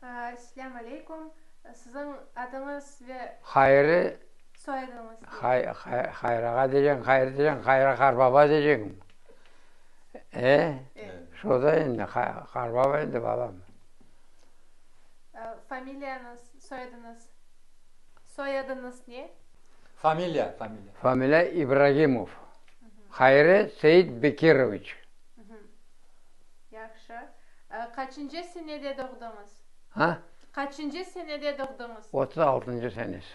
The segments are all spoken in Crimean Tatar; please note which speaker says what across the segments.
Speaker 1: Selâm aleyküm. Siziñ adıñız ve
Speaker 2: Hayri
Speaker 1: soyadıñız?
Speaker 2: Hayri ağa diyeceñ, Hayri diyeceñ, Hayri qarbaba diyeceñ. E, şo da endi, qarbaba endi balam.
Speaker 1: Familiyañız, soyadıñız, soyadıñız ne?
Speaker 3: Familiya, familiya.
Speaker 2: Familiya İbragimov. Hayri Seit Bekiroviç.
Speaker 1: Yahşı. Qaçıncı senede doğdıñız?
Speaker 2: Ha?
Speaker 1: Qaçıncı senede doğdıñız?
Speaker 2: Otuz altıncı senesi.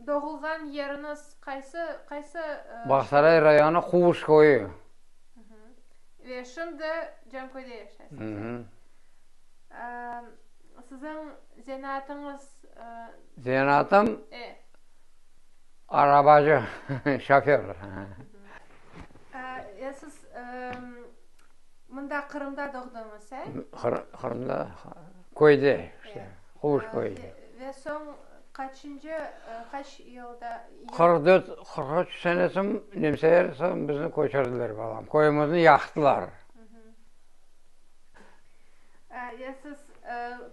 Speaker 1: Doğulğan yeriñiz qaysı, qaysı?
Speaker 2: Bağsaray rayonı Quvuş köyü.
Speaker 1: Ve şimdi Canköyde yaşaysıñız. Siziñ zenaatıñız?
Speaker 2: Zenaatım arabacı, şoför.
Speaker 1: Ya siz mında Qırımda doğdıñız, e?
Speaker 2: Qırımda, köyde, işte, Quvuş köyünde.
Speaker 1: Ve soñ qaçıncı, qaç yılda?
Speaker 2: 44, 43 senesi nemseler soñ bizni köçürdiler, balam, köyümizni yaqtılar.
Speaker 1: Ya siz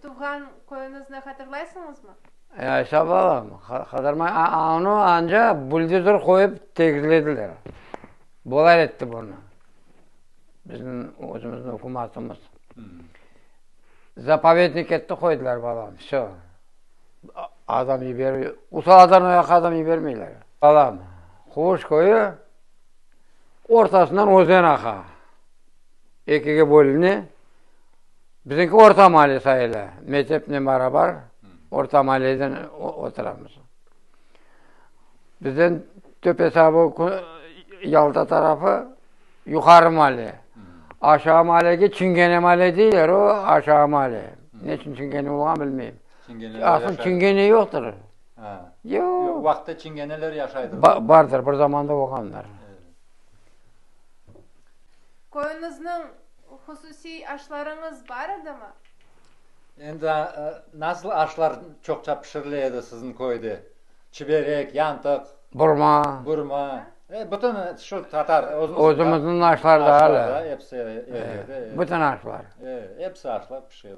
Speaker 1: tuvğan köyüñizni hatırlaysıñızmı?
Speaker 2: Aysa, balam, hatırlamay, onı anca buldozer qoyıp tegizlediler. Bular etti bunı, bizim özümizniñ ükümatımız. Zapovednik etti qoydılar, balam, vsö. Adam yiber, Usaladan o yaqqa adam yibermeyler. Balam, Quvuş köyü ortasından özen aqa. Ekige bölüne. Bizimki orta maale sayıla. Mektepnen barabar orta maaleden oturamız. Bizden töpe sabı Yalta tarafı yuqarı maale. Aşağı maalege Çingene maale deyler, o aşağı maale. Ne içün Çingene olğan bilmeyim. Asıl Çingene yoqtır.
Speaker 3: Yoq. Vaqıtta çingeneler yaşaydır.
Speaker 2: Bardır, bir zamanda olğanlar.
Speaker 1: Köyüñizniñ hususiy aşlarıñız bar edimi?
Speaker 3: Endi nasıl aşlar çoqça pişirile edi siziñ köyde? Çiberek, yantıq.
Speaker 2: Burma.
Speaker 3: Burma. Bütün şu tatar.
Speaker 2: Özümizniñ aşlar da
Speaker 3: alâ. Episi er
Speaker 2: Bütün aşlar.
Speaker 3: Episi aşlar pişe edi.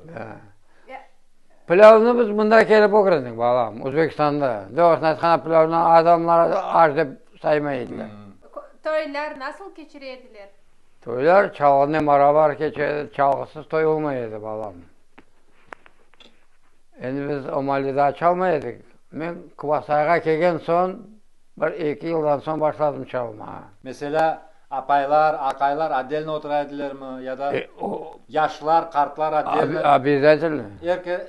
Speaker 2: Pilâvnı biz mında kelip ögrendik, balam, Özbekistanda. Doğrusını aytqanda, pilâvnı adamlar aş dep saymay ediler.
Speaker 1: Toylar nasıl keçire ediler?
Speaker 2: Toylar çalğınen barabar keçe edi, çalğısız toy olmay edi, balam. Endi biz o maalde daa çalmay edik. Men Kuvasayğa kelgen soñ, bir eki yıldan soñ başladım çalmağa.
Speaker 3: Meselâ, apaylar, aqaylar otdelno otura edilermi ya da yaşlar, qartlar otdelno?
Speaker 2: Obязательно.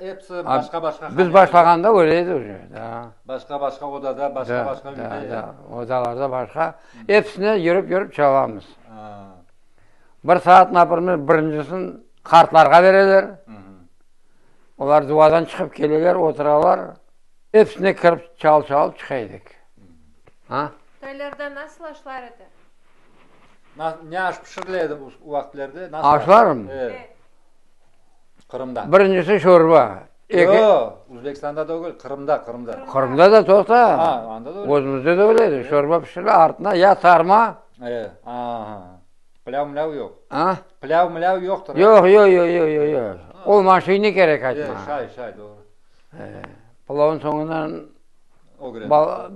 Speaker 3: Episi başqa-başqa
Speaker 2: hanede. Biz başlağanda öyle edi uje, da.
Speaker 3: Başqa-başqa odada, başqa-başqa üyde.
Speaker 2: Da, da, odalarda başqa. Episine yürip-yürip çalamız. Bir saat, naprimer, birincisin qartlarğa bereler. Olar duvadan çıqıp keleler, oturalar. Episine kirip çal-çalıp çıqa edik. Ha?
Speaker 1: Toylarda nasıl aşlar edi?
Speaker 3: Ne aş pişirile edi o vaqıtlerde?
Speaker 2: Aşlarmı?
Speaker 3: Evet. Qırımda.
Speaker 2: Birincisi şorba.
Speaker 3: Yoq, Özbekistanda degil, Qırımda, Qırımda.
Speaker 2: Qırımda da toqta.
Speaker 3: Ha, anda da öyle.
Speaker 2: Özümizde de öyle edi. Şorba pişirile, artına ya sarma.
Speaker 3: Evet, aha. Pilâv-milâv yoq.
Speaker 2: A?
Speaker 3: Pilâv-milâv yoqtır.
Speaker 2: Yoq, yoq, yoq, yoq, yoq, yoq. O maşina kerek aytma.
Speaker 3: E, şay, şay, doğru.
Speaker 2: Pılavnıñ soñundan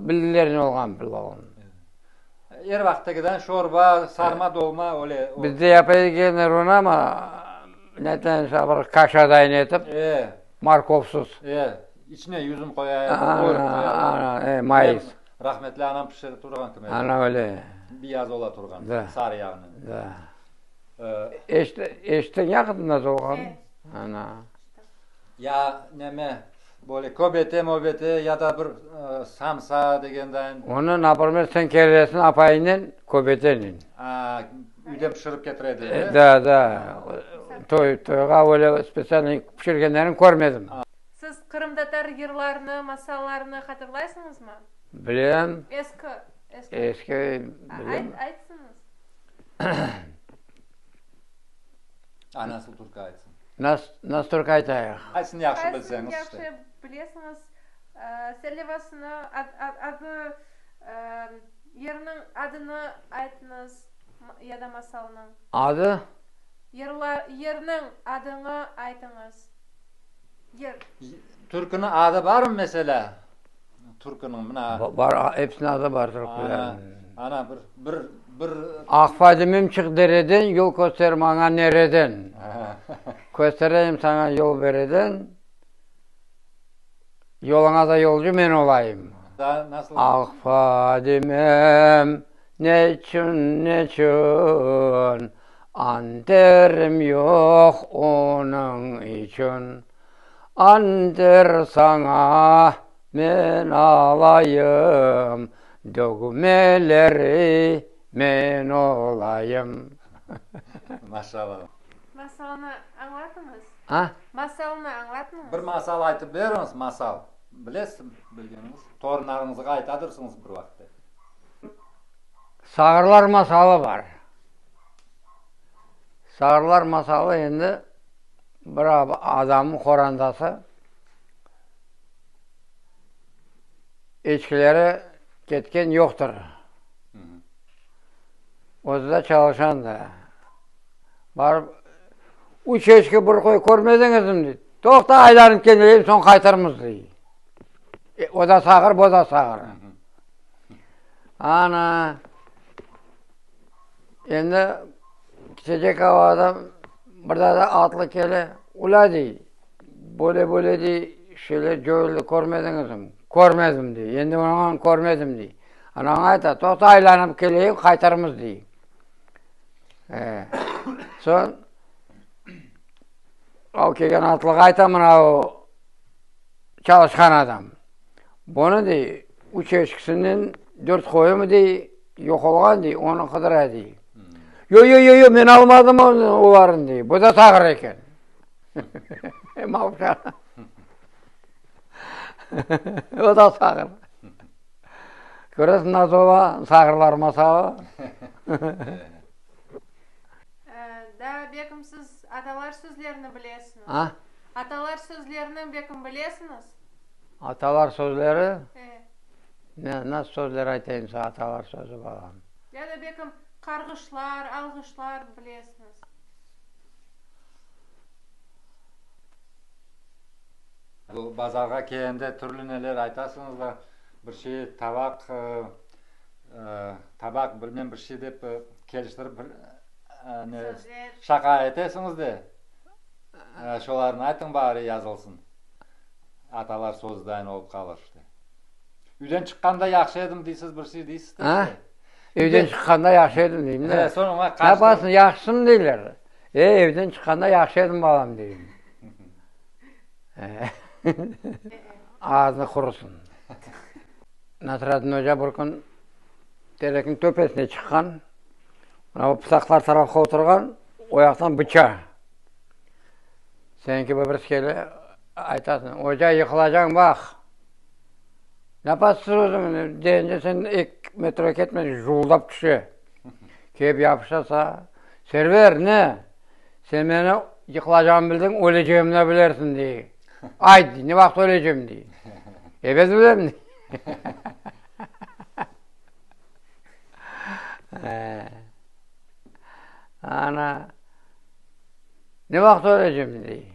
Speaker 2: bildiler ne olğanın pılavnıñ.
Speaker 3: Er vaqıttakiden şorba, sarma, dolma öyle.
Speaker 2: Bizde yapa ekenler onı amma, ne bir kaşadayın etip, morkovsız.
Speaker 3: E, içine yüzüm qoya edi, qoyuq qoya
Speaker 2: edi. Mayıs.
Speaker 3: Rahmetli anam pişirip turğan kimi.
Speaker 2: Ana öyle.
Speaker 3: Biyaz ola turğan, sarı yağnen.
Speaker 2: Da. Eşittiñ ya qızım nasıl olğanın? Ana.
Speaker 3: Ya neme, böyle köbete möbete ya da bir samsa degendayin.
Speaker 2: Onı, naprimer, sen kelesiñ apayıñnen köbetenen.
Speaker 3: A, üyden pişirip ketire ediler, e?
Speaker 2: Da, da. Toy, toyğa öyle spetsialno pişirgenlerini körmedim.
Speaker 1: Siz qırımtatar yırlarını, masallarını hatırlaysıñızmı?
Speaker 2: Bilem.
Speaker 1: Eski, eski.
Speaker 2: Eski, bilem.
Speaker 1: Aytsıñız.
Speaker 3: A nasıl türkü aytsın?
Speaker 2: Nasıl türkü aytayıq?
Speaker 3: Qaysını yahşı bilseñiz işte.
Speaker 1: Qaysını yahşı bilesiñiz? Serlevasını, adı, yırnıñ adını aytıñız ya da masalnıñ.
Speaker 2: Adı?
Speaker 1: Yırlar, yırnıñ adını aytıñız. Yır.
Speaker 3: Türküniñ adı barmı, meselâ? Türküniñ, mına.
Speaker 2: Bar, episiniñ adı bar türkülerniñ.
Speaker 3: Ana, bir, bir, bir.
Speaker 2: Aq Fadimem çıq dereden, yol köster maña nereden. Köstereyim saña yol bereden, yoluña da yolcu men olayım.
Speaker 3: Daa nasıl?
Speaker 2: Aq Fadimem, neçün, neçün, anterim yoq onıñ içün. Anter saña men alayım, dögmeleri men olayım.
Speaker 3: Maşallah.
Speaker 1: Masalnı añlatıñız.
Speaker 2: A?
Speaker 1: Masalnı añlatıñız.
Speaker 3: Bir masal aytıp beriñiz, masal. Bilesiz, bilgeniñiz. Torunlarıñızğa aytadırsıñız bir vaqıt.
Speaker 2: Sağırlar masalı bar. Sağırlar masalı endi bir adamnıñ qorantası eçkileri ketken yoqtır. Özü de çalışan da. Barıp, üç eçki, bir qoy körmediñizmi, dey. Toqta, aylanıp keleyim, soñ qaytırmız, dey. O da sağır, bu da sağır. Ana, endi ketecek adam bir daa atlı kele, Ulâ, dey, böyle-böyle, dey, şeyler coyuldı, körmediñizmi? Körmedim, dey. Endi onı körmedim, dey. Ana, oña ayta, toqta, aylanıp keleyik, qaytırmız, dey. Soñ o kelgen atlığa ayta mına o çalışqan adam, Bunı, dey, üç eşkisinen dört qoyumı, dey, yoq olğan, dey, onı qıdıra, dey. Yo, yo, yo, yo, men almadım olarnı, dey, bu da sağır eken. O da sağır. Köresiñ, nasıl ola sağırlar masalı.
Speaker 1: Daa bekim siz atalar sözlerini bilesiñiz?
Speaker 2: A?
Speaker 1: Atalar sözlerini bekim bilesiñiz?
Speaker 2: Atalar sözleri?
Speaker 1: E.
Speaker 2: Ne, nasıl sözler aytayım saña atalar sözü, balam?
Speaker 1: Ya da bekim qarğışlar, alğışlar bilesiñiz?
Speaker 3: Bu bazarğa kelgende türlü neler aytasıñız da, bir şey tabaq, tabaq bilmem bir şey dep keliştirip bir ne şaqa etesiñiz de, şolarnı aytıñ bari yazılsın. Atalar sözü dayın olıp qalır işte. Üyden çıqqanda yahşı edim deysiz, bir şey deysiz de işte.
Speaker 2: Evden çıqqanda yahşı edim deyim de.
Speaker 3: Soñ oña
Speaker 2: Ne yapasıñ, yahşısıñ deyler. E, evden çıqqanda yahşı edim balam deyim. Ağzı qurusın. Nasreddin oca bir kün terekniñ töpesine çıqqan, mına bu pısaqlar tarafqa oturğan, o yaqtan bıça. Sen kibi birisi kele, aytasıñ, oca, yıqılacañ, baq. Ne yapasız özüñ, deyince sen ek metre ketmey, juvuldap tüşe. Kelip yapışasa, Server, ne? Sen meni yıqılacağımnı bildiñ, ölecegimni de bilersiñ, dey. Ayt, dey, ne vaqıt ölecegim, dey. Ebet bilem, dey. Ana, ne vaqıt ölecegim, dey.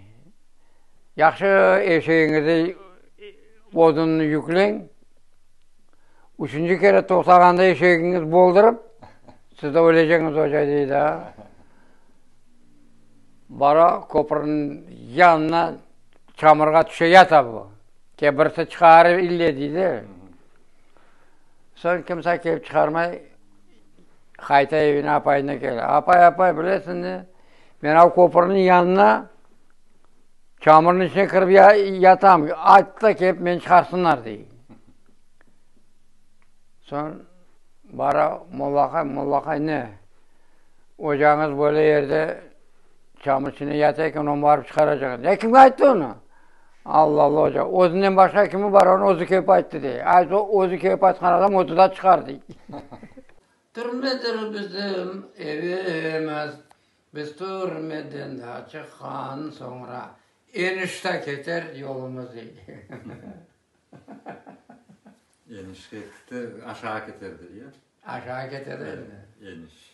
Speaker 2: Yahşı eşegiñizi odunnı yükleñ, üçünci kere toqtağanda eşegiñiz boldurıp, siz de öleceñiz, oca, dey daa. Bara köpürniñ yanına çamurğa tüşe yata bu. Ke birisi çıqarır ille dey de. Soñ kimse kelip çıqarmay, qayta evine apayına kele. Apay, apay, bilesiñ ne, men av köpürniñ yanına çamurnıñ içine kirip yatam, ayt da kelip meni çıqarsınlar, dey. Soñ bara mollaqay, mollaqay ne? Ocañız böyle yerde çamur içinde yata eken, onı barıp çıqaracaq. Ya kimge ayttı onı? Alla, alla, oca, özünden başqa kimi bar, onı özü kelip ayttı, dey. Ayt, özü kelip aytqan adam özü da çıqar, dey. Türmedir bizim evimiz, biz türmeden da çıqqan soñra, eniş de keter yolumız, dey.
Speaker 3: Eniş ketti, aşağı keter, dey, ya?
Speaker 2: Aşağı keter, endi.
Speaker 3: Eniş.